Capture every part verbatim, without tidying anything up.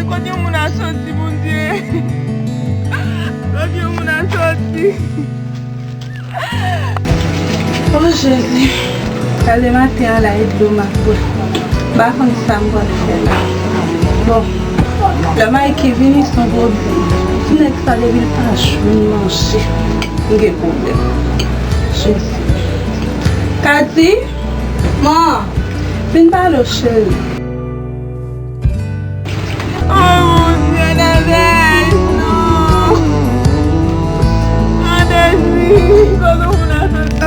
Kote yon moun a soti, Bondye? Kote yon moun a soti? O Jezi, gade maten an la, e dlo m ap bwè. M pa konn sa m pral fè la. Bon, lè Mikey vini, se yon pwoblèm. Ti nèg sa, depi l pa jwenn manje, m gen pwoblèm. Jezi. Kati, man, vin pale w, cheri. Oh, Bondye, Nadège, non. Nadège, wi. Kote moun nan soti?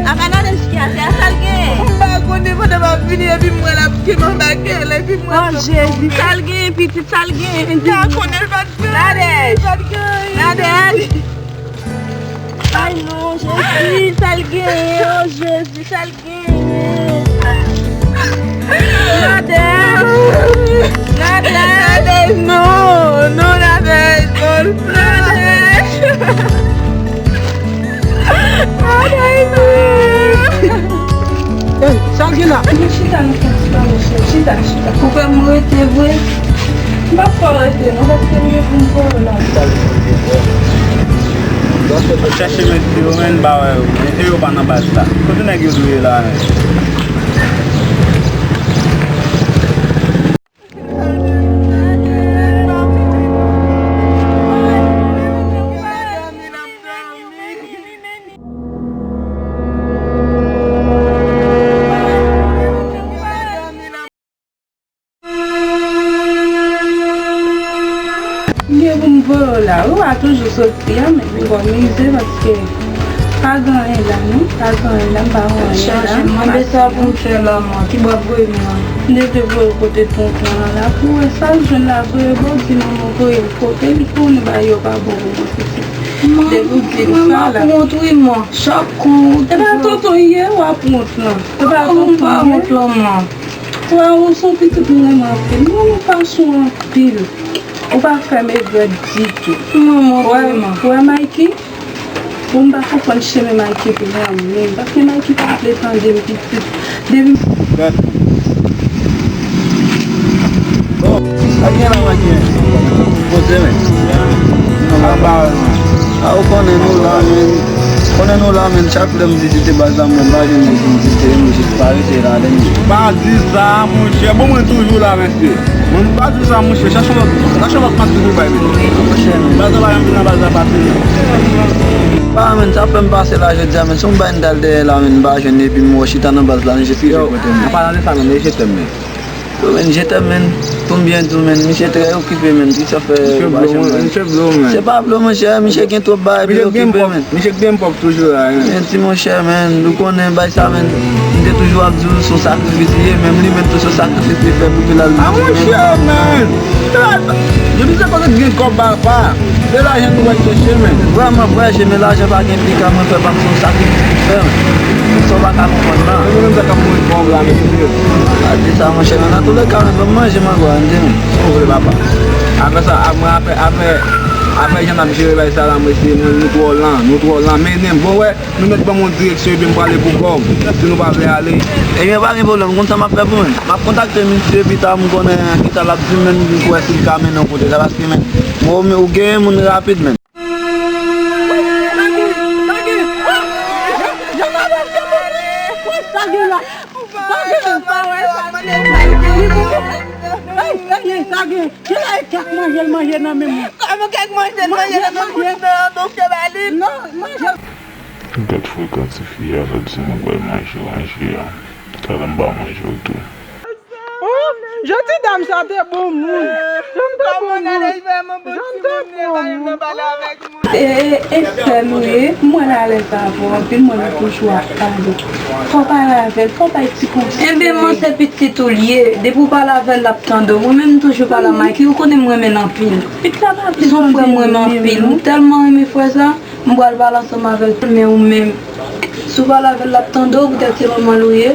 Apa Nadège ki atè a, sa l gen? M pa konnen, pandan m ap vini, epi m wè l ap kenbe anba kè l, epi m wè... Oh, Jezi, sa l gen, pitit, sa l gen? M pa konnen, l pa t gen anyen, Nadège. L pa t gen anyen. Nadège. Ay non, Jezi, sa l gen? Oh, Jezi, sa l gen? Nadège! Nadège! Nadège, non! Non, Nadège, non! Nadège! Nadège, non! Ey, sa l gen la? Vin chita, nou fè ti pale, chè. Chita, chita. Ou fè m rete vre? M p ap fè w rete, non, paske m gen pou m voye w la. Chèche mesye yo, men, m pa wè yo. Mesye yo pa nan baz la. Kote nèg yo dwe ye la, men? M gen pou m voye w la wi, w a toujou soti an, men m gon mize paske pa gen anyen la non, pa gen anyen la, m pa wè anyen la. Chanje, mande sa pou m fè la, man, ki bò ap voye m nan? M te vle voye w kote tonton an la, pou w wè sa l jwenn la, voye bò, di manman voye l kote, li konnen bagay yo pa bon pou mwen, pitit. Depi w di l sa la. Mwen ap wont wi, man, chak kou ou... E pa tonton ye, w ap wont lan. E pa tonton ye. Mwen pa wont lan, man. Wè, ou se yon pitit mwen renmen anpil. Mwen renmen fason w anpil. Ou pa fè m regrèt ditou. Manman, wè, vrèman. Wè, Mikey, bon, m pa konprann chemen Mikey pran menm. Paske Mikey pa vle tande m pitit. Depi... Bon, sa gen la, Mikey? Poze, men. Anba, men. A, ou konnen nou la, men. Konnen nou la, men. Chak lè m vizite baz la, mwen pa jwenn moun pou m vizite, m jis pa rete la, men. Pa di sa, monchè. Bon, mwen toujou la, mesye. Mwen pa di sa, monchè. Chache lòt, chache lòt mak pou bay, men. Monchè, men. Baz la pa janm vin nan baz la, pa fini. Pa, men, sa fè m pase la jodi a, men. Se yon bay m t al dèyè la, men, m pa jwenn, epi m wè chita nan baz la, men, jis rive kote m. An palan de sa, men, e je t'aime, men. Yo, men, je t'aime, men. Pou m byen di w, men, misye trè okipe, men. Ki sa fè... Misye blo, men. Se pa blo, monchè, misye gen twòp bagay pou l okipe, men. Misye gen pòp toujou la, men. Men, ti monchè, men, ou konnen bay sa, men. M te toujou ap di w se yon sakrifis li ye, menm li menm tou se yon sakrifis li fè pou ke l al... A, monchè, men. Depi se kote gen kòb, ba, pa. Se lajan nou wè chèche, men. Vrèman, vrè, je, men lajan pa gen pi ka mwen fè pa m se yon sakrifis li fè, men. Se sa w pa ka konprann nan. Mwen menm sa k ap mouri fò la, men, mesye. Pa di sa, monchè, men, nan tou le ka, men, ban m manje m ankò, tande, men. Si w vle, papa. Apre sa, ap-, mwen, apre, apre, apre jan n ap jere bagay sa la, mwen, se nou, nou twò lan, nou twò lan. Mennen m, bon, wè, nou mèt ban m yon direksyon, epi m prale pou kò m. Si nou pa vle ale. Ebyen, pa gen pwoblèm, konn sa m ap fè pou mwen. M ap kontakte misye pita, m konnen kisa l ap di m, men m kwè si l ka mennen w kote sa, paske, men, mwen, ou genyen moun rapid, men. Sa gen la? Sa gen? Sa gen? Sa gen? Ki la e kèk manje l manje nan men mwen? Kòman kèk manje l manje nan men mwen? Non, manje. Gad frekan tifi a, l ap di mwen pral manje, manje a. Talè m pa manje w tou. Oh, jan ti dam sa te bon moun. Jan l te bon moun. Jan l te bon moun. E, e, e sè l ou ye, m wè l alèz avè w anpil, mwen menm toujou ap pale. Fò w pale avè l, fò w bay ti konsèy. Enben, man, se pitit ou l ye. Depi w pale avè l, l ap tande w. Mwen menm, m toujou pale a Mikey, ou konnen m renmen l anpil. Pitit la pa vle tande m menm non. Se yon frè m renmen anpil. M tèlman renmen frè sa, m pral pale ansanm avè l. Men ou menm, si w pale avè l, l ap tande w, poutèt se manman l ou ye.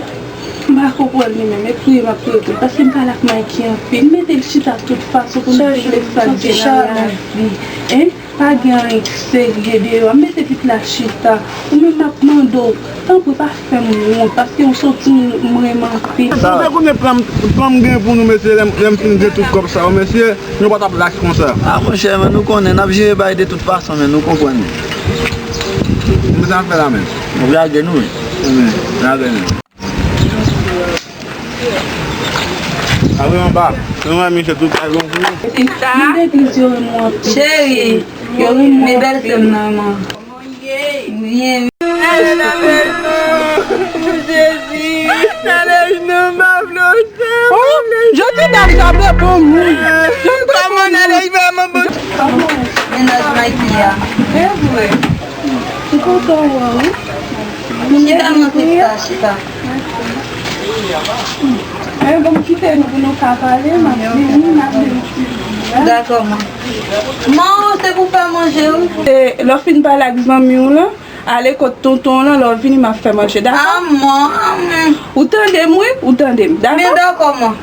M pa konprann li menm, e kriye m ap kriye pou li, paske m pale ak Mikey anpil. M mete l chita tout fason pou nou regle sa k gen nan lavi. Hein? Pa gen anyen ki serye deyò. M mete pitit la chita. Ou menm m ap mande w, tanpri pa fè m wont, paske ou se yon timoun m renmen anpil. Sa. Ou te konnen plan m, plan m gen pou nou, mesye, lè m, lè m fin gen tout kòb sa yo, mesye, nou pa t ap lach konsa. A, monchè, men nou konnen, n ap jere bagay de tout fason, men nou konprann. Men sa n ap fè la, men. Nou lage nou, wi. Wi, lage nou. Abre anba. Nou wè misye tout bagay gon kou. Sista. Mande plis yo renmen w anpil. Cheri. Yo renmen w anpil. Men bèl sè m nan, man. Byen. Jezi. Oh, jodi dam sa vle bon moun. Kòman n ale vrèman bon. Mennaj Mikey a. E vre. M kontan wè w. Chita non, sista, chita. Men bon, kite nou pou nou ka pale, m ap vini, m ap vini. Dakò, man. Man, se pou fè manje, wi. E, lè w fin pale ak zanmi w lan, ale kot tonton w lan, lè w vini, m ap fè manje, dakò? A, man, a, man. Ou tande m, wi, ou tande m, dakò? Men dakò, man.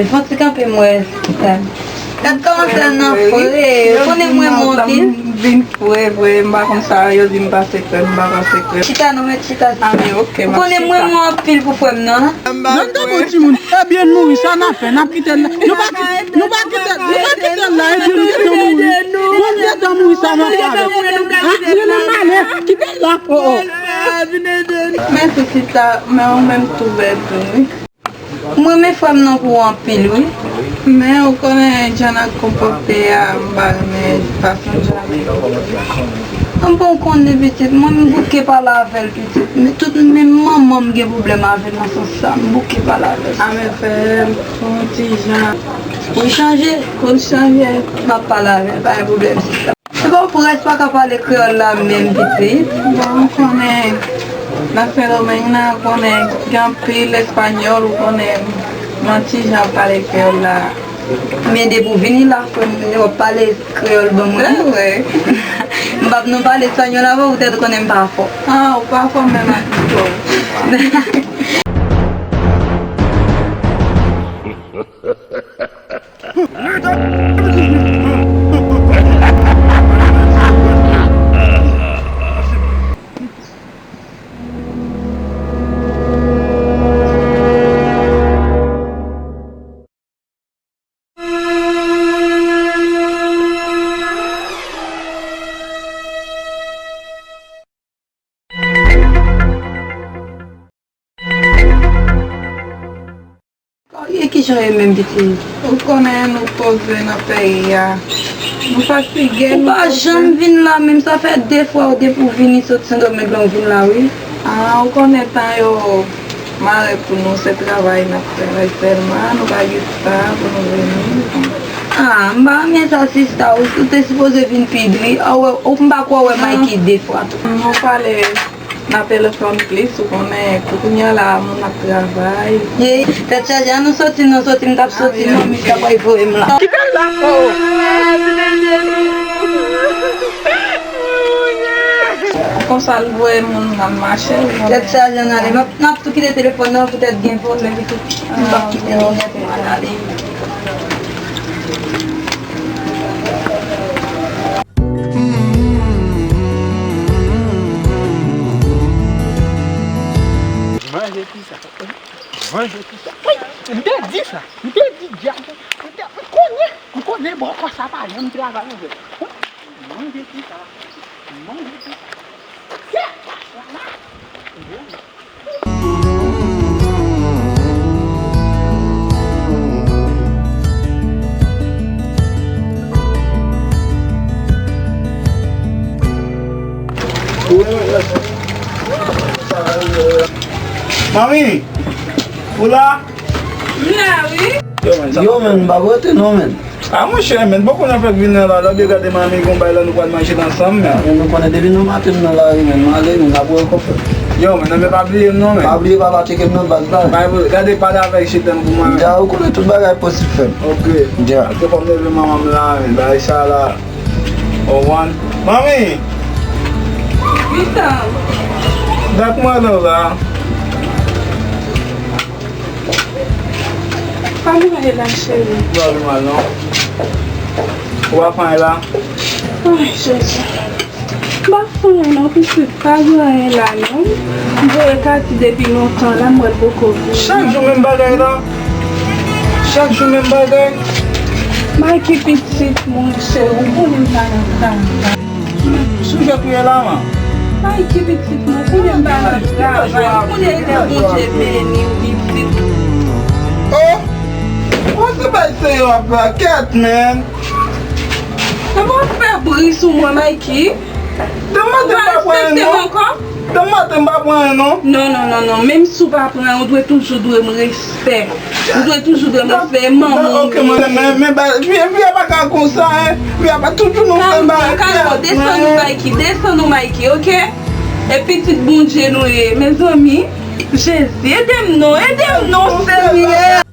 Fon ti kanpe m wè, sista. Gad kòman sè nan fre. Ou konnen mwen renmen w anpil. M vin fre, vre. M pa konn sa yo di m pase krèm, m pa pase krèm. Chita non, mèt chita. A, men ok, m ap chita. Ou konnen mwen renmen w anpil pou frè m nan. Nan tan bon timoun. Ebyen, nou mouri, sa n ap fè? N ap kite l la. Nou pa kite, nou pa kite, nou pa kite l la, ebyen, nou gentan mouri. Bon, nou gentan mouri, sa n ap fè avè l? A, nou nan malè, kite l la. Oh, oh. Mèsi, sista, men ou menm tou bèl tou, wi. M renmen frè m nan pou ou anpil, wi. Men ou konnen jan n ap konpòte a, m pa renmen fason jan l ap konpòte. Bon, ou konnen pitit, mwen m bouke pale avè l pitit. Men tout, menm manman m gen pwoblèm avè l nan sans sa, m bouke pale avè l. A men fè l fè yon ti jan. Pou l chanje? Pou l chanje, m ap pale avè l, pa gen pwoblèm sista. Se pa w prèske pa ka pale kreyòl la menm pitit? Bon, ou konnen, nan Sendomeng nan, ou konnen, gen anpil espanyòl, ou konnen, m yon ti jan ap pale kreyòl la. Men depi w vini la, frè m, w ap pale kreyòl ban mwen. Se vre. M p ap non pale espanyòl avè w, poutèt ou konnen m pa fò. A, ou pa fò menm ak nou. Kòrye, kijan w ye menm, pitit? Ou konnen nou poze nan peyi a. Nou fatige, nou poze. Ou pa janm vin la menm, sa fè de fwa w depi w vini sot Sendomeng lan w vin la, wi. A, ou konnen tan yo mare pou nou, se travay n ap travay sèlman, nou pa gen tan pou nou vini. A, m pa renmen sa, sista, ou, ou te sipoze vin pi dri. A, w, ou, m pa kwè w wè Mikey de fwa tou. Nou pale nan telefòn plis, ou konnen, pou kounye a la, moun ap travay. Ye, tèt chaje, an nou soti, nou soti, m t ap soti, manmi t ap voye m la. Kite l la, oh. Konsa l voye moun nan mache, ou konnen. Tèt chaje, ann ale. M ap, n ap tou kite telefòn nan, poutèt gen vòlè, li tout. M p ap kite li nèt, m ann ale. Manje ki sa? Manje ki sa? Wi, m te di sa. M te di djab. M te, m konnen, m konnen bòkò sa pa janm travay anvè. Manje ki sa? Manje ki sa? Kè sa la? Manmi, ou la? M la, wi. Yo, men, m pa pote non, men. A, monchè, men, poko nan fèk vin nan la, lè w byen gade manmi gon bagay la nou pral manje l ansanm, men. Men nou konnen depi nou maten m nan lari, men, m ale, men, n ap wè kòfè. Yo, men, non, men pa bliye m non, men. Pa bliye papa tcheke m nan baz la. Bay pou, gade pale avèk Jetem pou mwen. Dja, ou konnen tout bagay posib fè m. Ok. Dja. Ok, fò m leve manman m la, men, bagay sa la. Ou konprann? Manmi! Wi, sa. Dat mwen la, la. Sa mwen la, cheri. Ou pa gen mal, non? Ou pa fè anyen la? Ay, Jezi. M pa fè anyen non, pitit, pa gen anyen la non. M voye Katy depi lontan la, m wè l poko vini. Chak jou menm bagay la. Chak jou menm bagay. Mikey pitit, monchè, ou konnen m pa nan travay. Sou jwèt ou ye la, man. Mikey pitit, mwen konnen m pa nan travay. Ou konnen lè Bondye beni w, pitit. Oh! What's the best thing you have, uh, cat, man? Kòman w ap fè bri sou mwen, Mikey? Demen maten m pa pran anyen non. Demen maten m pa pran anyen non. Non, non, non, non. Menm si w pa pran anyen, ou dwe toujou dwe m respè. Ou dwe toujou dwe m respè. Manman w. Ok, men, men, men, men, vi a pa ka konsa, hein. Vi a pa toujou nou fè bagay. Kalm, kalm, desann nou, Mikey. Desann nou, Mikey, ok? E pitit Bondye nou ye. Mezanmi, Jezi, ede m non. Ede m non, Senyè.